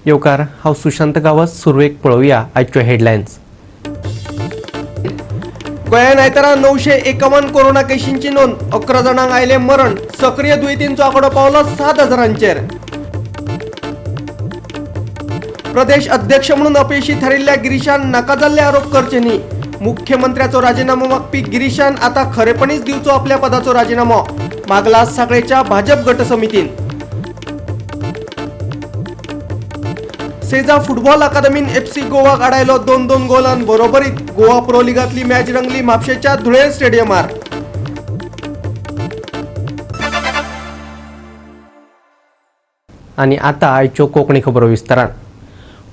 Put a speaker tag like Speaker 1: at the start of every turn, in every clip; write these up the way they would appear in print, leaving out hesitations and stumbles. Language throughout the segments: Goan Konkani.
Speaker 1: येवकार, हांव सुशांत गांवस. सुरवेक पळोवया आयच्यो हेडलायन्स.
Speaker 2: गोंयांत आयतारा 951 कोरोना केशींची नोंद. 11 जाणांक आयलें मरण. सक्रीय दुयेंतींचो आंकडो पावलो 7,000. प्रदेश अध्यक्ष म्हणून अपेशी थारिल्ल्या गिरीशान नाका जाल्ले आरोप करचे न्ही. मुख्यमंत्र्याचो राजिनामो मागपी गिरीशान आता खरेपणीच दिवचो आपल्या पदाचो राजिनामो, मागला सांखळेच्या भाजप गट समितीन. सेजा फुटबॉल अकादमीन एफसी गोवाक आडायलो 2-2 गोलान बरोबरीत. गोवा प्रो लिगांतली मॅच रंगली म्हापशेच्या धुळेर स्टेडियमार.
Speaker 1: आनी आतां आयच्यो कोंकणी खबरो विस्तारान.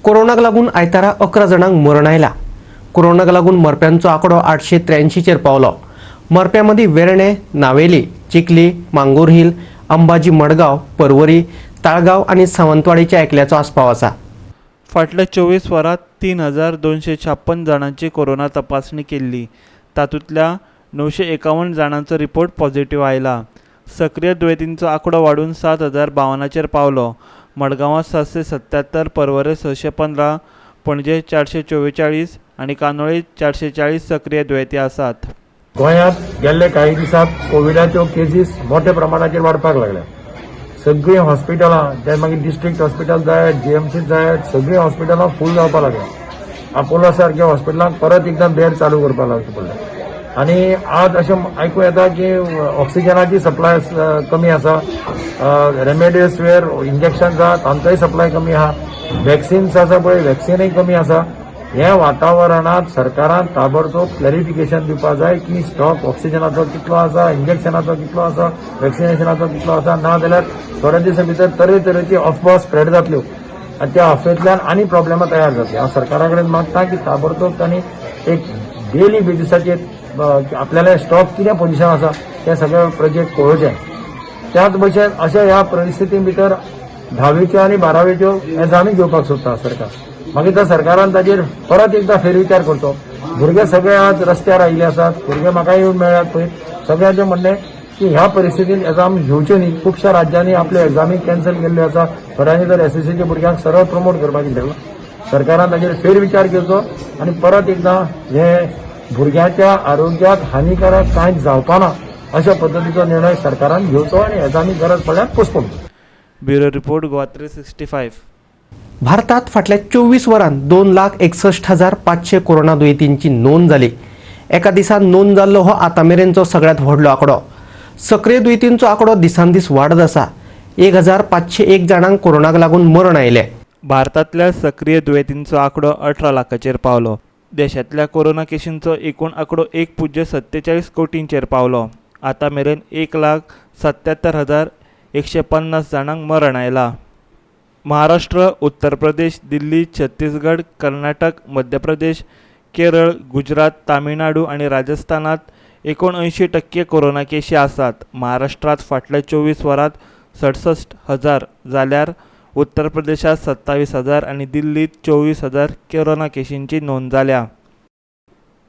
Speaker 1: कोरोनाक लागून आयतारा 11 जाणांक मरण आयला. कोरोनाक लागून मरप्यांचो आंकडो 883चेर पावलो. मरप्यां मदीं वेर्णें, नावेली, चिखली, मांगूर हिल, अंबाजी, मडगांव, परवरी, ताळगांव आनी सावंतवाडीच्या एकल्याचो आस्पाव आसा.
Speaker 3: फाटल्या 24 वरांत 3256 जाणांची कोरोना तपासणी केल्ली. तातूंतल्या 951 जाणांचो रिपोर्ट पॉझिटिव्ह आयला. सक्रीय दुयेंतींचो आंकडो वाडून 7052चेर पावलो. मडगांवां 777, परवरे 615, पणजे 444 आनी कांदोळे 440 सक्रीय दुयेंती आसात.
Speaker 4: गोंयांत गेल्ले काही दिसांत कोविडाच्यो केसीस मोठ्या प्रमाणाचेर वाडपाक लागल्या. सगळीं हॉस्पिटलां, ते मागीर डिस्ट्रिक्ट हॉस्पिटल जायत, जीएमसी जायत, सगळीं हॉस्पिटलां फूल जावपाक लागल्या. आपोलो सारक्या हॉस्पिटलांक परत एकदां बेड चालू करपाक लागचे पडले. आनी आज अशें आयकूं येता की ऑक्सिजनाची सप्लाय कमी आसा, रेमडेसिवीर इंजेक्शन आसा तांचोय सप्लाय कमी आसा, वॅक्सिन्स आसा पळय वॅक्सिनूय कमी आसा. हे वातावरणांत सरकारान ताबडतोब क्लॅरिफिकेशन दिवपाक जाय की स्टॉक ऑक्सिजनाचो कितलो आसा, इंजेक्शनाचो कितलो आसा, वॅक्सिनेशनाचो कितलो आसा. ना जाल्यार थोड्या दिसां भितर तरेतरेची अफवा स्प्रेड जातल्यो आनी त्या अफवेंतल्यान आनी प्रॉब्लेमां तयार जातली. हांव सरकारा कडेन मागता की ताबडतोब तांणी एक डेली बेजिसाचेर आपल्याले स्टॉक कितें पोजिशन आसा तें सगळें प्रोजेक्ट पळोवचें. त्याच भशेन अशा ह्या परिस्थिती भितर 10वीच्यो आनी 12वीच्यो एग्जामी घेवपाक सोदता सरकार. मागीर त्या सरकारान ताजेर परत एकदां फेरविचार करचो. भुरगे सगळे आज रस्त्यार आयिल्ले आसात. भुरगे म्हाका येवन मेळ्ळ्यात पळय, सगळ्यांचें म्हणणें की ह्या परिस्थितीन एग्जाम घेवच्यो न्ही. खुबश्या राज्यांनी आपल्यो एग्जामी कॅन्सल केल्ल्यो आसा. थोड्यांनी तर एसएससीच्या भुरग्यांक सरळ प्रमोट करपाचें ठरलां. सरकारान ताजेर फेरविचार करचो आनी परत एकदां हे भुरग्यांच्या आरोग्याक हानिकारक कांयच जावपाना अशा पद्दतीचो निर्णय सरकारान घेवचो आनी एग्जामी गरज पडल्यार postpone.
Speaker 3: Bureau report, Goa 365.
Speaker 1: भारतात फाटल्या 24 वरांत 2,61,500 कोरोना दुयेंतींची नोंद जाली. एका दिसा नोंद जाल्लो हो आतां मेरेनचो सगळ्यांत व्हडलो आंकडो. सक्रीय दुयेंतींचो आंकडो दिसान दीस वाडत आसा. 1501 जाणांक कोरोनाक लागून मरण आयलें.
Speaker 3: भारतांतल्या सक्रीय दुयेंतींचो आंकडो 18 लाखाचेर पावलो. देशांतल्या कोरोना केशींचो एकूण आंकडो 1.47 कोटींचेर पावलो. आतां मेरेन 1,77,150 जाणांक मरण आयलां. महाराष्ट्र, उत्तर प्रदेश, दिल्ली, छत्तीसगड, कर्नाटक, मध्य प्रदेश, केरळ, गुजरात, तामिळनाडू आनी राजस्थानात 79% कोरोना केशी आसात. महाराष्ट्रांत फाटल्या 24 वरांत 67,000 जाल्यार उत्तर प्रदेशांत 27,000 आनी दिल्लींत 24,000 कोरोना केशींची नोंद जाल्या.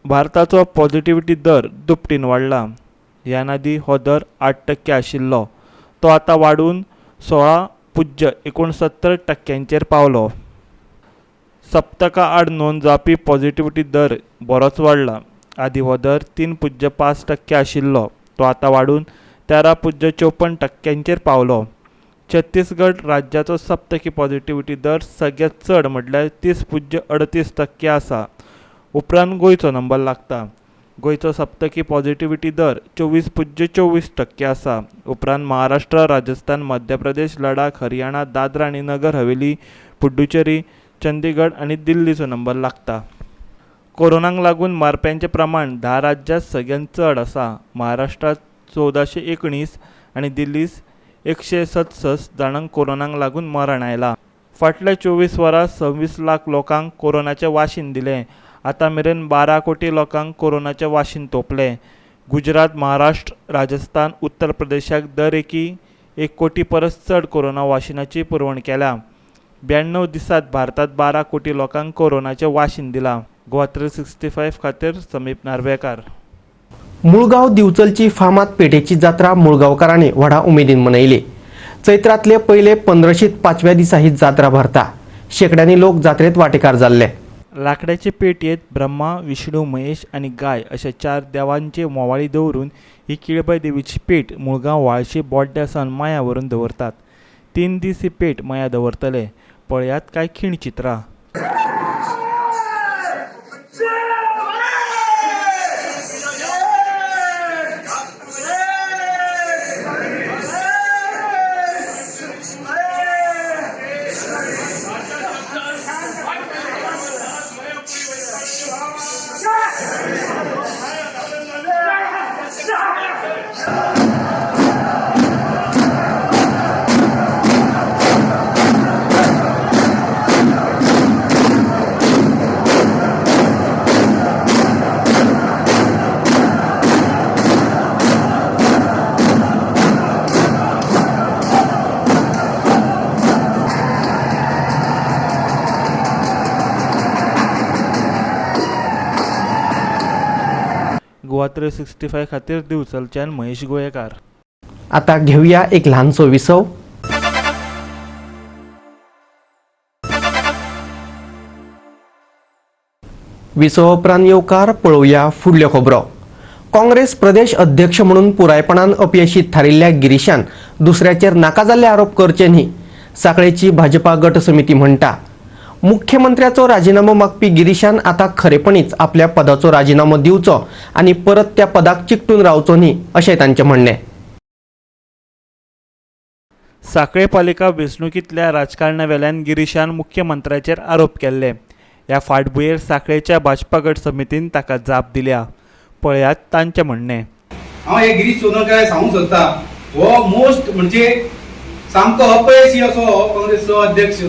Speaker 3: भारताचो पॉझिटिव्हिटी दर दुपटीन वाडला. ह्यान आदीं हो दर 8% आशिल्लो, तो आतां वाडून 16.69% पावलो. सप्तका आड नोंद जावपी पॉझिटिव्हिटी दर बरोच वाडला. आदीं हो दर 3.5% आशिल्लो, तो आतां वाडून 13.54% पावलो. छत्तीसगड राज्याचो सप्तकी पॉझिटिव्हिटी दर सगळ्यांत चड म्हटल्यार 30.38% आसा. उपरांत गोंयचो नंबर लागता. गोंयचो सप्तकी पॉझिटिव्हिटी दर 24.24% आसा. उपरांत महाराष्ट्र, राजस्थान, मध्य प्रदेश, लडाख, हरियाणा, दादरा आनी नगर हवेली, पुडुचेरी, चंदीगड आनी दिल्लीचो नंबर लागता. कोरोनाक लागून मरप्यांचें प्रमाण 10 राज्यांत सगळ्यांत चड आसा. महाराष्ट्रांत 1419 आनी दिल्लींत 167 जाणांक कोरोनाक लागून मरण आयलां. फाटल्या 24 वरां 26 लाख लोकांक कोरोनाचें वाशीन दिलें. आतां मेरेन 12 कोटी लोकांक कोरोनाचें वाशीन तोपलें. गुजरात, महाराष्ट्र, राजस्थान, उत्तर प्रदेशाक दर एकी 1 कोटी परस चड कोरोना वाशिनाची पुरवण केल्या. 92 दिसांत भारतांत 12 कोटी लोकांक कोरोनाचें वाशीन दिलां. गोवा 365 खातीर समीप नार्वेकार.
Speaker 1: मुळगांव दिवचलची फामाद पेठेची जात्रा मुळगांवकारांनी व्हडा उमेदीन मनयली. चैत्रांतले पयले पंद्रशीत पांचव्या दिसा ही जात्रा भरता. शेंकड्यांनी लोक जात्रेत वांटेकार जाल्ले.
Speaker 3: लाकडाचे पेटयेंत ब्रह्मा, विष्णू, महेश आनी गाय अशा 4 देवांचे मोवाळी दवरून ही केळबाय देवीची पेट मुळगांव व्हाळशी बोड्ड्या सावन माया व्हरून दवरतात. 3 दीस ही पेट माया दवरतले. पळयात कांय खीण चित्रां. गोवा 365 खातीर दिवचलच्यान महेश गोयेकार.
Speaker 1: आता घेऊया एक ल्हानसो विसव. विसवा उपरांत येवकार पळोवया फुडल्यो खबरो. काँग्रेस प्रदेश अध्यक्ष म्हणून पुरायपणान अपयशी थारिल्ल्या गिरीशान दुसऱ्याचेर नाका जाल्ले आरोप करचे न्ही, सांखळेची भाजपा गट समिती म्हणटा. मुख्यमंत्र्याचो राजिनामो मागपी गिरीशान आतां खरेपणीच आपल्या पदाचो राजिनामो दिवचो आनी परत त्या पदाक चिकटून रावचो न्ही अशें तांचें म्हणणें.
Speaker 3: सांखळे पालिका वेंचणुकींतल्या राजकारणा वेल्यान गिरीशान मुख्यमंत्र्याचेर आरोप केल्ले. ह्या फाटभुंयेर सांखळेच्या भाजपा गट समितीन ताका जाप दिल्या. पळयात तांचें म्हणणें.
Speaker 5: हांव हे गिरीश चोडणकार सांगूंक सोदता, हो मोस्ट म्हणजे सामको अपयशी असो काँग्रेसचो अध्यक्ष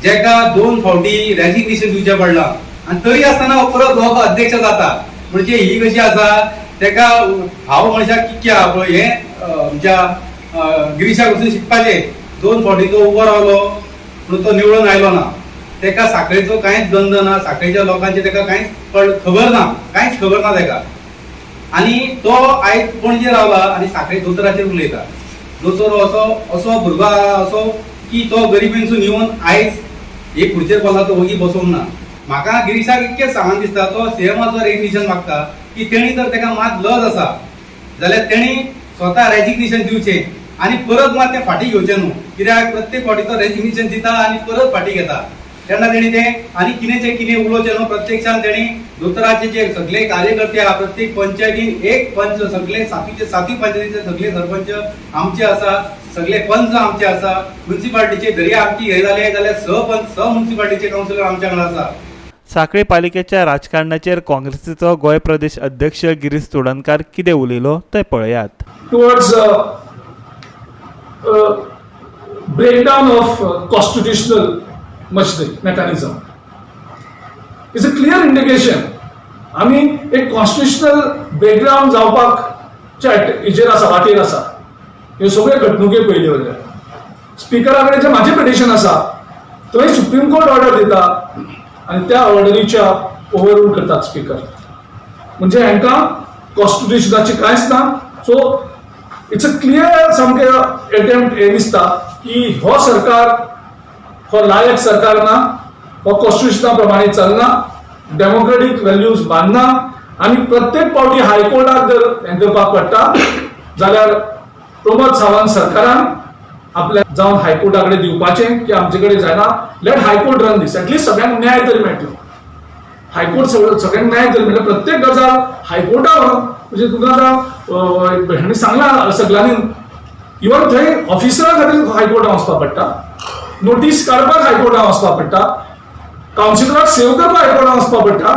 Speaker 5: जेका 2 फावटी रेजिग्नेशन दिवचें पडलां आनी तरी आसतना हो परत हो अध्यक्ष जाता. म्हणजे ही कशी आसा, तेका हांव मनशाक कितके आहा पळय हें आमच्या गिरीशा कडसून शिकपाचें. 2 फावटी तो उबो रावलो पूण तो निवडून आयलो ना. तेका सांखळेचो कांयच गंध ना, सांखळेच्या लोकांचें तेका कांयच खबर ना, कांयच खबर ना तेका. आनी तो आयज पणजे रावला आनी सांखळे दोतोराचेर उलयता. दोतोर असो असो भुरगो असो की तो गरिबीनसून येवन आयज एक खुर्चेर बसला, तो वगी बसोंक ना. म्हाका गिरीशाक इतकें सांगन दिसता, तो सीएमाचो रेजिग्नेशन मागता की तेणी जर तेका मात लज आसा जाल्यार तेणी स्वता रेजिग्नेशन दिवचें आनी परत मात तें फाटीं घेवचें न्हू. कित्याक प्रत्येक फावटी तो रेजिग्नेशन दिता आनी परत फाटीं घेता. तेन्ना तेणी तें आनी कितेंचें कितें उलोवचें न्हू. प्रत्यक्षान तेणी दोतोराचे जे सगळे कार्यकर्ते आहा, प्रत्येक पंचायतीन एक पंच, सगळे सातूचे सातूय पंचायतीचे सगळे सरपंच आमचे आसा, सगळे पंच आमचे आसा, म्युनिसिपालिटीचे दर्या आमची हे जाले जाल्यार 6 पंच 6 म्युनिसिपालिटीचे कावन्सिलर आमच्या वांगडा आसा.
Speaker 3: सांखळे पालिकेच्या राजकारणाचेर काँग्रेसीचो गोंय प्रदेश अध्यक्ष गिरीश चोडणकार कितें उलयलो तें पळयात.
Speaker 6: Towards breakdown of constitutional machinery mechanism is a clear indication. आमी एक कॉन्स्टिट्युशनल ब्रेकडावन जावपाक हेजेर आसा, वाटेर आसा. ह्यो सगळ्यो घडणुके पयल्यो वयल्यान स्पिकरा कडेन जें म्हाजें पिटिशन आसा थंय सुप्रीम कोर्ट ऑर्डर दिता आनी त्या ऑर्डरीच्या ओवररूल करतात स्पिकर. म्हणजे हांकां कॉन्स्टिट्युशनाची कांयच ना. सो it's a clear सामकें एटेम्प्ट हें दिसता की हो सरकार हो लायक सरकार ना, हो कॉन्स्टिट्युशना प्रमाणे चलना, डेमोक्रेटीक व्हॅल्यूज बांदना आनी प्रत्येक फावटी हायकोर्टाक जर हें करपाक पडटा जाल्यार प्रमोद सावंत सरकारान आपल्या जावन हायकोर्टा कडेन दिवपाचें की आमचे कडेन जायना, let high court run this, at least सगळ्यांक न्याय तरी मेळटलो. हायकोर्ट सगळ्यांक न्याय तरी मेळटलो. प्रत्येक गजाल हायकोर्टा म्हणजे तुका आतां हांणी सांगलां सगळ्यांनी, इवन थंय ऑफिसरा खातीर हायकोर्टान वचपाक पडटा, नोटीस काडपाक हायकोर्टान वचपाक पडटा, कावन्सिलराक सेव करपाक हायकोर्टान वचपाक पडटा,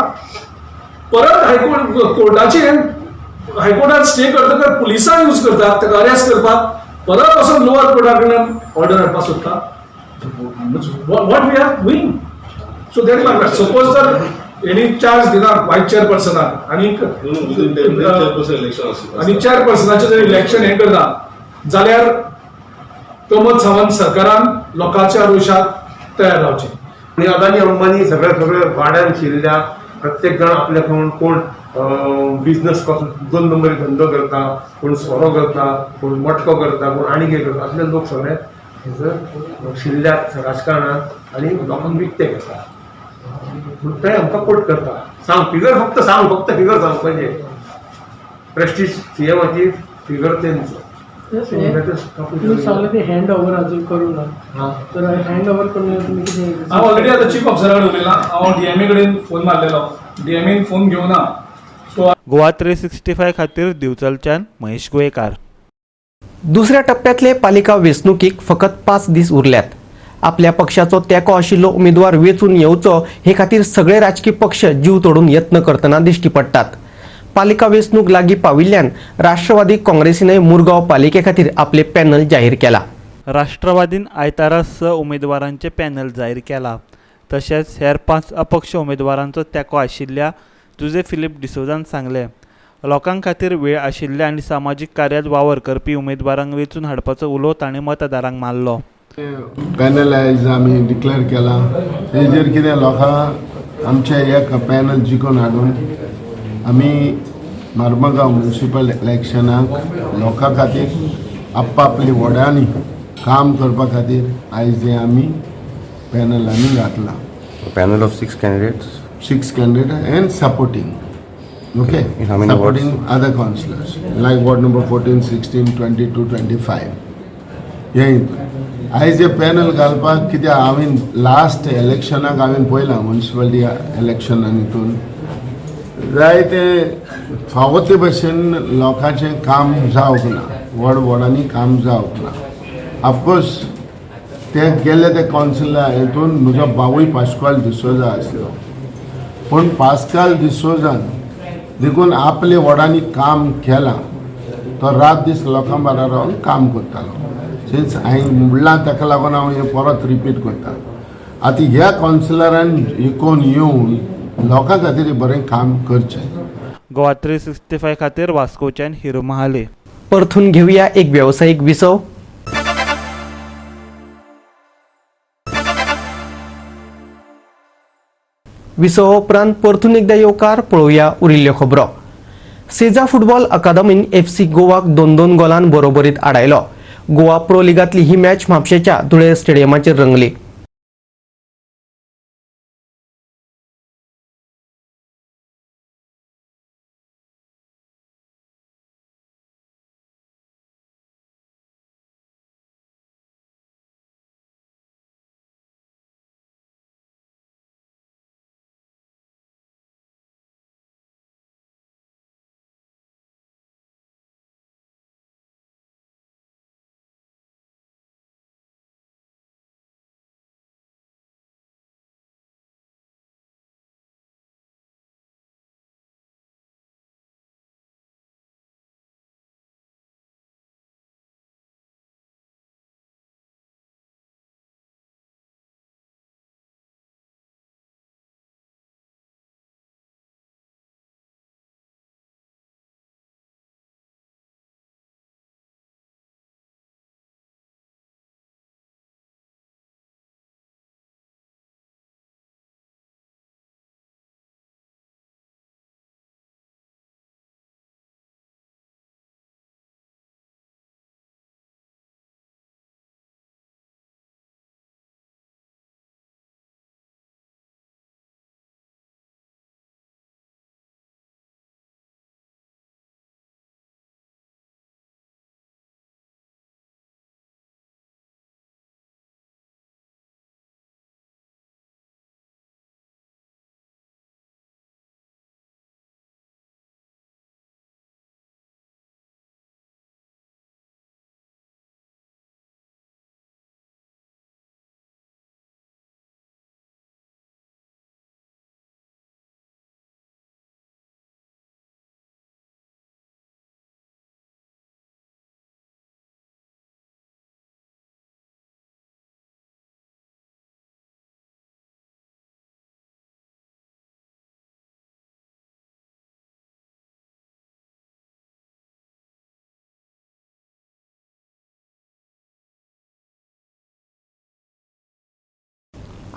Speaker 6: परत हायकोर्ट कोर्टाचेर हायकोर्टान स्टे करतकच पुलिसां यूज करतात ताका अरेस्ट करपाक, परत वचून लोअर कोर्टा कडल्यान ऑर्डर हाडपाक सोदता. What we are doing? So that लागला सपोज जर हेणी चार्ज दिना वायस चेअरपर्सनाक आनी चेअरपर्सनाचें जर इलेक्शन हें करना जाल्यार प्रमोद सावंत सरकारान लोकांच्या रोशाक तयार रावचें.
Speaker 7: आनी अदानी अंबानी सगळे सगळे वाड्यान शिरल्या, प्रत्येक जाण आपल्या कोण कोण बिजनस दोन नंबरी धंदो करता, कोण सोरो करता, कोण मटको करता, कोण आनी कितें करता, असले लोक सगळे थंयसर शिरल्यात राजकारणात आनी लोकांक विकते घेता पूण ते आमकां कोट करता. सांग फिगर, फक्त सांग, फक्त फिगर सांगपाचें. प्रेस्टीज सीएमाची फिगर तेंचो.
Speaker 8: तुम्ही सांगले ते हँड ओव्हर अजून करू ना, तर हँड ओव्हर करून तुम्ही कितें?
Speaker 6: हांव ऑलरेडी आतां चीफ ऑफिसरा कडेन उलयलां. हांव डीएमए कडेन फोन मारलेलो, डीएमएन फोन घेवना. सो
Speaker 3: गोवा 365 खातीर दिवचलच्यान महेश गोवेकार.
Speaker 1: दुसऱ्या टप्प्यांतले पालिका वेंचणुकीक फकत 5 दीस उरल्यात. आपल्या पक्षाचो तेंको आशिल्लो उमेदवार वेंचून येवचो हे खातीर सगळे राजकी पक्ष जीव तोडून यत्न करतना दिश्टी पडटात. पालिका वेंचणूक लागीं पाविल्ल्यान राष्ट्रवादी काँग्रेसीनय मुरगांव पालिके खातीर आपले पॅनल जाहीर केला.
Speaker 3: राष्ट्रवादीन आयतारा 6 उमेदवारांचे पॅनल जाहीर केला. तशेंच हेर 5 अपक्ष उमेदवारांचो तेंको आशिल्ल्या जुझे फिलीप डिसोजान सांगलें, लोकां खातीर वेळ आशिल्ल्या आनी सामाजीक कार्यात वावर करपी उमेदवारांक वेंचून हाडपाचो उलो ताणें मतदारांक मारलो.
Speaker 9: पॅनल आयज आमी डिक्लेअर केला, तेजेर कितें लोकां आमचे एक पॅनल जिखून हाडून आमी मार्मगांव म्युनिसिपल इलेक्शनाक लोकां खातीर आपापली वॉर्डांनी काम करपा खातीर आयज हें आमी पॅनल आमी घातलां.
Speaker 10: Panel of 6 candidates?
Speaker 9: 6 candidates and supporting. Okay?
Speaker 10: In how many
Speaker 9: supporting
Speaker 10: wards?
Speaker 9: Other councillors like ward number 14, 16, 22, 25. हे आयज हे पॅनल घालपाक कित्याक हांवें लास्ट इलेक्शनाक हांवें पळयलां म्युनिसिपालिटी इलेक्शनान हितून जायते फावो ते भशेन लोकांचें काम जावंक ना, व्हड व्हडांनी काम जावंक ना. ऑफकोर्स ते गेले ते कावन्सिला हितून म्हजो बावूय पास्काल डिसोजा आसलो, पूण पास्काल डिसोजान देखून आपले वॉर्डांनी काम केलां, तो रात दीस लोकां बारा रावन काम करतालो. सिन्स हांवें म्हणलां ताका लागून हांव हें परत रिपीट करता. आतां ह्या कावन्सिलरान जिखून येवन लोकां खातीर बरें काम करचें.
Speaker 3: गोवा 365 खातीर वास्कोच्यान हिरो महाले.
Speaker 1: परतून घेवया एक वेवसायीक विसव. विसवा उपरांत परतून एकदा येवकार. पळोवया उरिल्ल्यो खबरो. सेजा फुटबॉल अकादमीन FC गोवाक 2-2 गोलान बरोबरीत आडायलो. गोवा प्रो लिगांतली ही मॅच म्हापशेच्या धुळेर स्टेडियमाचेर रंगली.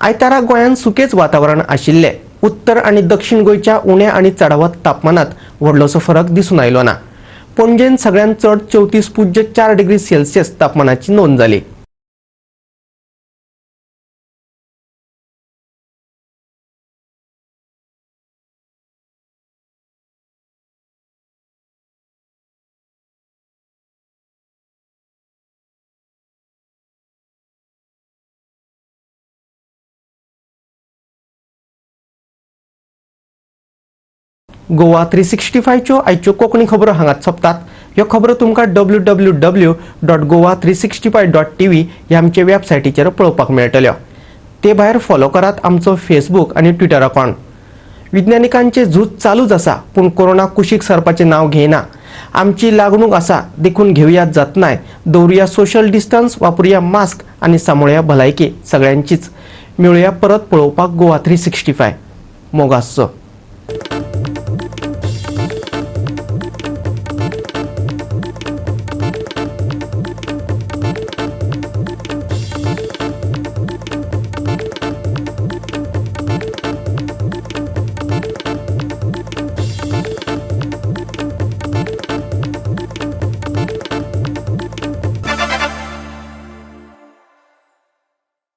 Speaker 1: आयतारा गोंयांत सुकेच वातावरण आशिल्लें. उत्तर आनी दक्षिण गोंयच्या उण्या आनी चडावत तापमानात व्हडलोसो फरक दिसून आयलो ना. पणजेन सगळ्यांत चड 34.4 डिग्री सेल्सियस तापमानाची नोंद जाली. गोवा 365च्यो आयच्यो कोंकणी खबरो हांगाच सोंपतात. ह्यो खबरो तुमकां www.goa365.tv ह्या आमचे वेबसायटीचेर पळोवपाक मेळटल्यो. ते भायर फॉलो करात आमचो फेसबूक आनी ट्विटर अकावंट. विज्ञानिकांचें झूज चालूच आसा, पूण कोरोना कुशीक सरपाचें नांव घेयना. आमची लागणूक आसा देखून घेवया जतनाय, दवरुया सोशल डिस्टन्स, वापरुया मास्क आनी सांबाळुया भलायकी सगळ्यांचीच. मेळुया परत पळोवपाक गोवा 365. मोग आसचो.